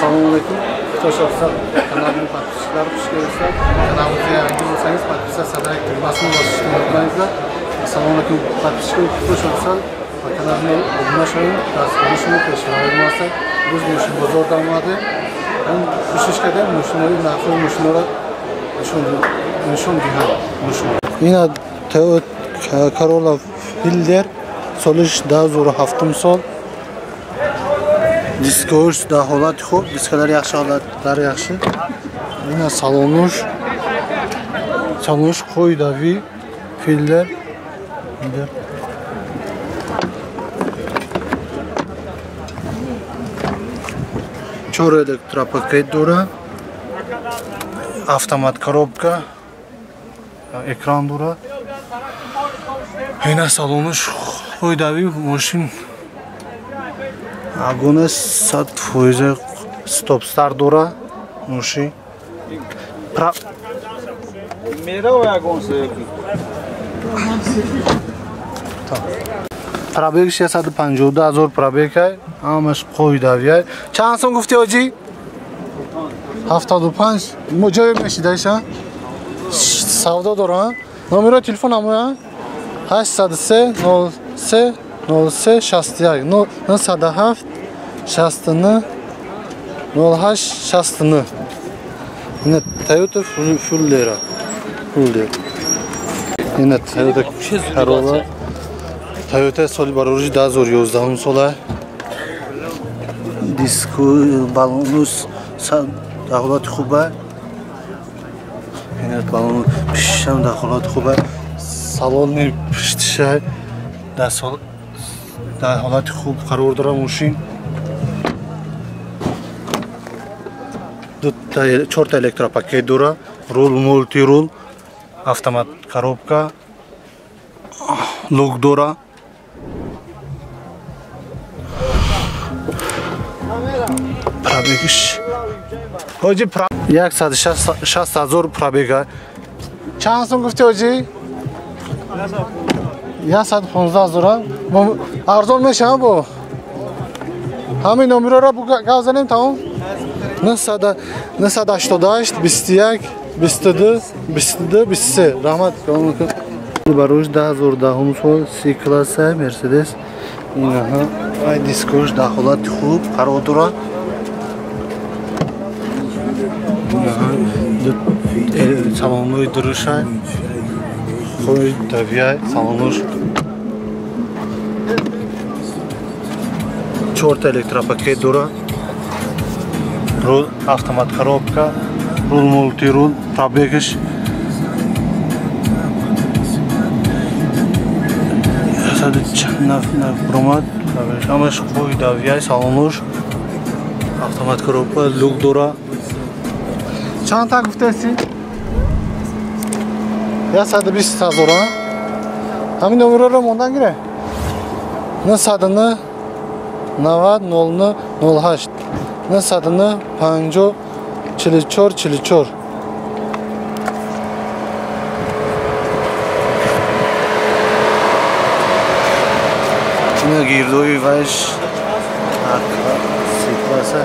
Assalomu alaykum. Xush kelibsiz. Kanalimning podpischilari xush kelibsizlar. Kanalimizga yangi bo'lsangiz, podpisatsiya tugmasini bosishni unutmangizlar. Assalomu alaykum podpischilari, xush kelibsizlar. Kanalimga obuna bo'ling, dasturi peshvoyi biz moshin bozorda омадем. Кӯшиш кардем мошинои нархҳои мошиноро нишон диҳам. Ина Toyota Corolla Fielder соли 2007 сол. Дискош дар ҳолати хуб, дискалар yaxshi, holatlari yaxshi. Ина салонуш, салонуш қоидави Fielder. Чор электропакет дора, автомат коробка, экран дора. Ина салонуш қоидави мошин. Агона 100% стоп-стар дора мошин. Пробег 652 ҳазор пробег, ҳамаш қоидавӣ. Чанд сом гуфтӣ ҳоҷӣ? 75. Мо ҷое мешидаиша? Савдо дора. Номерои телефон ҳамоя? 803 03 03 61 907 69 08 69. Ина Toyota Fielder. Fielder. Ина Toyota Corolla. Toyota соли барориши 2011 сола. Диску балонус дар ҳолати хуба. Ина балон пиштам дар ҳолати хуба. Салони пиштиша дар ҳолати хуб қарор дора мошин. Чорта электропакет дора, рул мултирул, автомат коробка, лук дора. Пробегиш ҳоҷи 160 ҳазор пробега. Чанд сом гуфтӣ ҳоҷи? 115 ҳазор. Арзон мешавад бо ҳамин номерро гап занем тамом. 988 21 22 22 23. Раҳмат. Барош 2010 сол С класса Мерседес. Инаҳа ай дискош дар ҳолати хуб қарор дорад. Салонҳои дуруша, қоидавия салонош. Чорта электропакет дора, рул автомат коробка, рул мултирул, пробегиш 100 ҳамаш қоидавия салонош, автомат коробка, люк дора. Чанд та гуфтаси? 120 ҳазор. Ҳамин номерро мондан гире? 990 09 08 950 44 44. Ина гирдои вайш С-класса.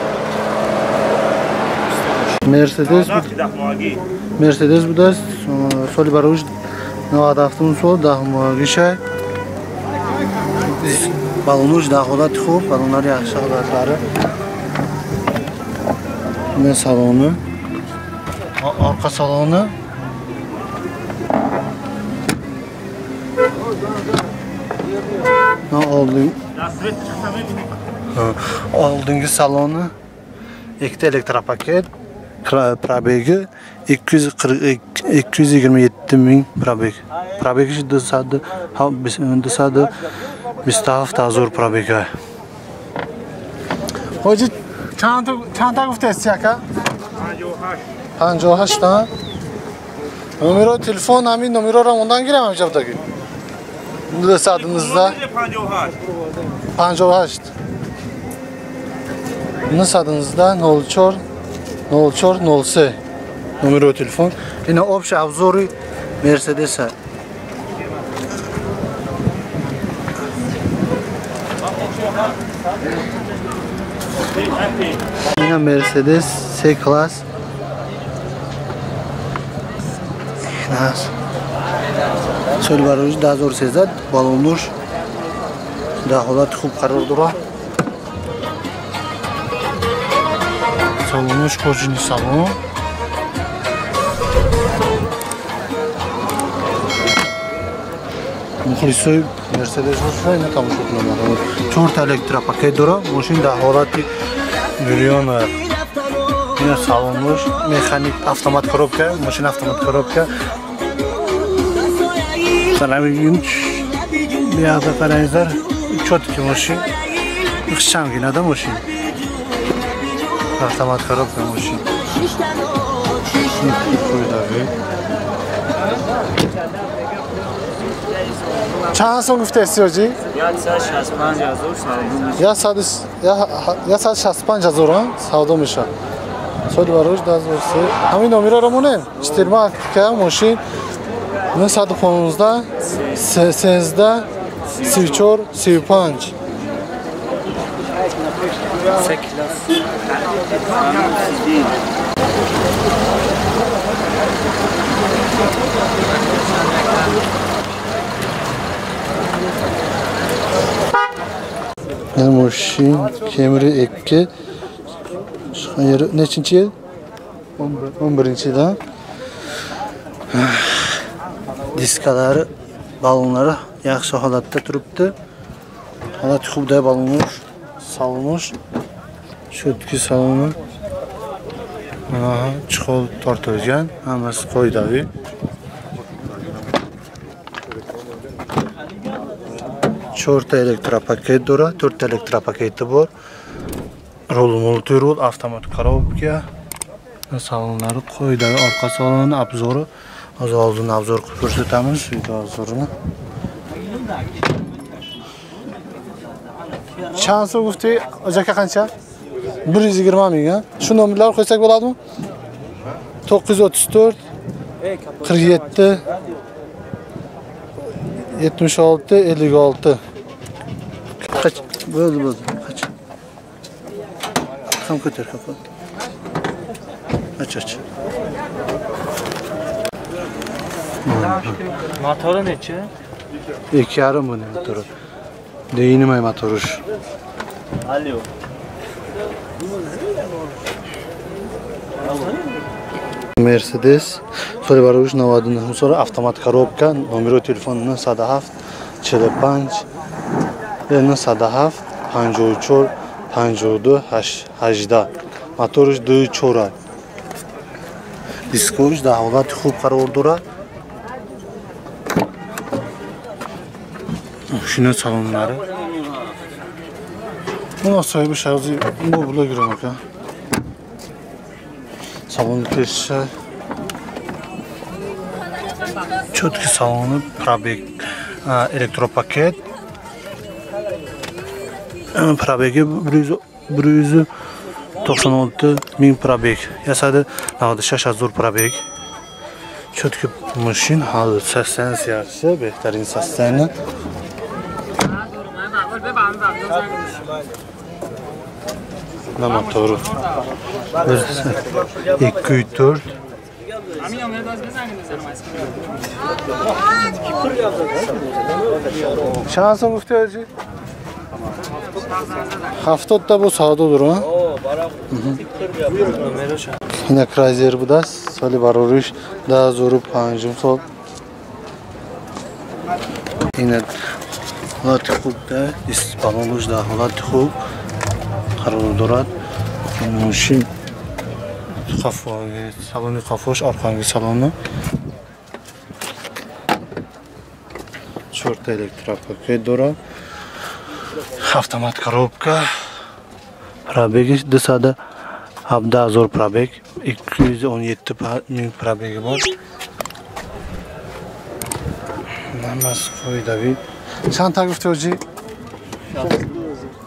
Мерседес будааст, соли бароиш 97 сол, 10 моҳагиша. Балонуш дар ҳолати хуб, балонлари yaxshi holatlari. Ина салони, orqa салони. Oldingi saloni, ikkita elektropakет. Пробеги 227 ming пробег. Пробегиш 227 ҳазор пробег. Ҳоҷи чанд та гуфтаст яка? 58 та. Номерои телефон ҳамин номерро мондан гирам ҳамҷабдаги. 919 58 919 04 04 03 номерои телефон. Ина общий обзори Мерседеса. Ина Mercedes C класс. Соли барои 2013 балонуш дар ҳолати хуб қарор дорад. Салонуш кожини салон. Мухлисои Мерседес бошад, ина тамошо кунам. 4 электропакет дорад, мошин дар ҳолати миллион. Ина салонуш механик автомат коробка, мошин автомат коробка. Салам биёда қараңыздар, чёткий мошин, ixchamgina да мошин. Автомат коробка мошин. Чанд сом гуфтаи оҷи? 165 ҳазор савдо мешавад. Соли барош 2003. Ҳамин номераро монем. Четырматка мошин 915 13 34 35. Мошин Camry 2 chiqqan yeri nechinchi yil? 11-yilda. Diskalari, balonlari yaxshi holatda turibdi. Holati xubda balonlar, salonish, cho'tki saloni. Mana chexol tortilgan, hammasi qoidaviy. To'rtta elektropaket dora, to'rtta elektropaketi bor. Rol multirol, avtomat korobka. Salonlari qoidaviy, orqa saloni, obzori. Hozir oldin obzor qilib ko'rsatamiz, video obzorini. Чанд сум гуфти, aka qancha? 120 ming, ha? Shu nomerlarni qo'ysak bo'ladimi? 934 47 76 56. Qaç? Bo'ldi, bo'ldi. Qaç. Ham ko'tar kapat. Aç, aç. Motoru necha? 2,5 buni motoru. Deyinmay motoru. Alo. Mercedes соли барош 99 сола автомат коробка, номери телефон 907 45 907 54 52 18. Моториш 2.4. Дискош дар ҳолати хуб қарор дорад. Мошина салонлari. Buni sohibi shaxsiy bu bloger aka. Salon peshi. Чётки салони пробег электропакет. Пробеги 196 ming пробег. Yasadi 96 ҳазор пробег. Чётки мошин hali состояние yaxshi, беҳтарин состояние. На motoru 2.4. Чанд сом гуфти оҷи? 70 та бо савдо дорад. Ина Крайзер будааст, соли барориш 2005 сол. Ина ҳолати хуб да, балонуш дар ҳолати хуб қарор дорад. Мошин салони қафош, orqangi saloni. 4 электропакет дорад. Автомат коробка. Пробеги 217 ҳазор пробег, 217 ming пробеги bor. Hammasi qoidaviy. Чанд та гуфти оҷи?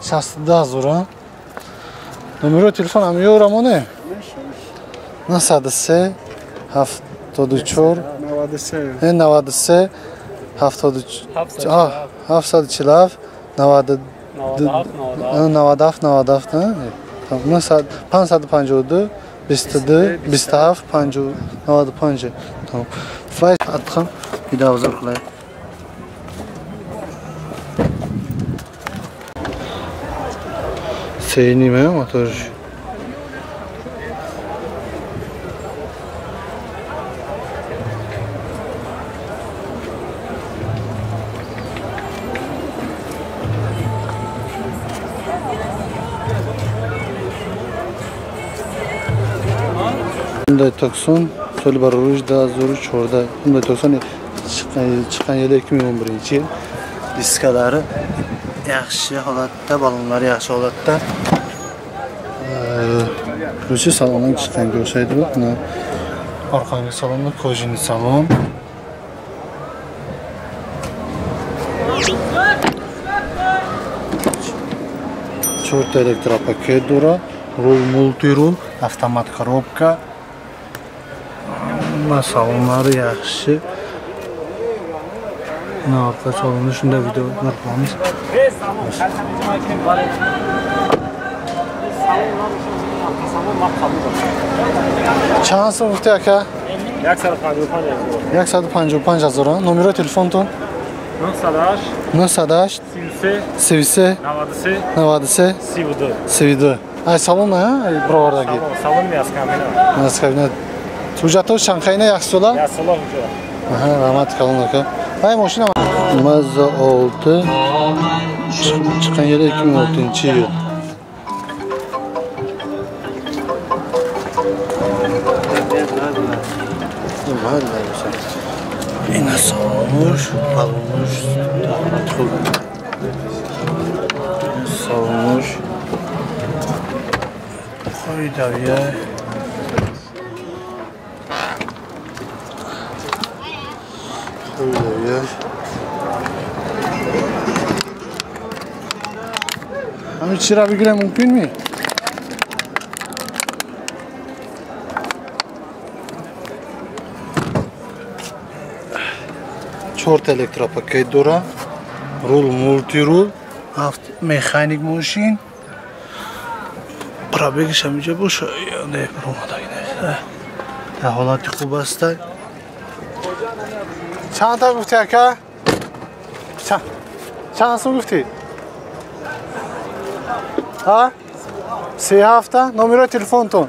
62 ҳазор, а? Номери телефон ҳам ёрам оне? 903 74 93 747 97 97. 552 22 27 5 95. Tamam. Vay atxam bir daha obzor qilay. Seyni motor. Hyundai Tucson so'li baroruj 2014. Hyundai Tucson chiqqan yili 2011-yil. Diskalari yaxshi holatda, balonlari yaxshi holatda. Ключi salondan chiqqanga o'xshaydi bu. Mana orqangi salonda kojini salon. To'rtta elektropaket dora, rul multirul, avtomat korobka. Salonlari yaxshi. Mana orqa salonni shunday videolar qilamiz. Чанд сум гуфти ака? 155 ҳазор. Номерои телефонтон? 908 908 33 33 93 93 32 32. Ай салон, ай бировардаги. Салон ми аз кабина. Аз кабина. Ҳуҷҷатҳо чанқайна яхшисола? Яхшисола ҳуҷҷат. Аҳа, раҳмат калон ака. Ай мошина Mazda 6 chiqqan yili 2006-yil. Ина салоnuш, балонуш, хуб. Салонуш. Қойдавия. Ҳамин чиро бигирем мумкин ми? Чорта электропакет дора, рул мултирул, механик мошин. Пробегиш ҳаминҷа боша, не ромадаги не. Дар ҳолати хуб аст. Чанд та гуфти ака? Чанд сум гуфтӣ? Ҳа? 37 номерои телефонтон?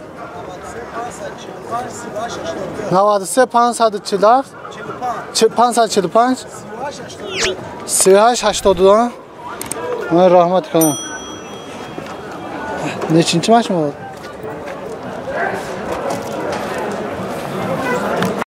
93 547 545 38 82. Ман раҳмат калон. Нечинчи машина?